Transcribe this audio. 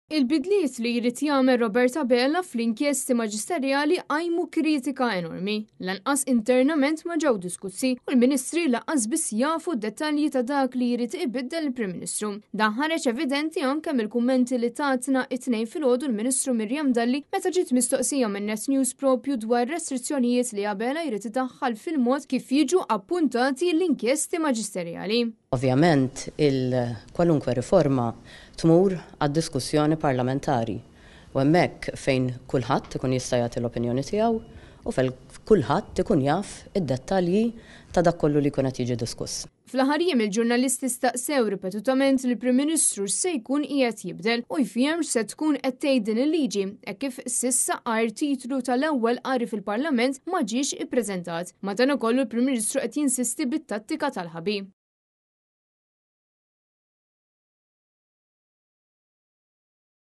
Il-bidliet li jrid jagħmel Robert Abela fl-inkjesti maġisterjali qajmu kritika enormi. Lanqas internament ma ġew diskussi u l-Ministri lanqas biss jafu d-dettalji ta' dak li jrid ibiddel il-Prim Ministru. Dan ħareġ evidenti anke mill-kummenti li tatna it-Tnejn filgħodu l-Ministru Miriam Dalli meta ġiet mistoqsija minn Net News propju dwar restrizzjonijiet li Abela jrid idaħħal fil-mod kif jiġu appuntati l-inkjesti maġisterjali. Ovvjament, il-kwalunkwe riforma tmur għad-diskussjoni parlamentari u hemmhekk fejn kulħadd ikun jista' jagħti l-opinjoni tiegħu u fejn kulħadd ikun jaf id-dettalji ta' dak kollu li jkun qed jiġi diskuss. Fl-aħħar jiem il-ġurnalisti staqsew ripetutament lill-Prim Ministru x'se jkun qiegħed jibdel u jfiehem x'se tkun qed tgħid din il-liġi hekk kif s'issa għajr titlu tal-ewwel qari fil-Parlament ma ġiex ippreżentat. Madankollu l-Prim Ministru qed jinsisti bit-tattika tal-ħabi.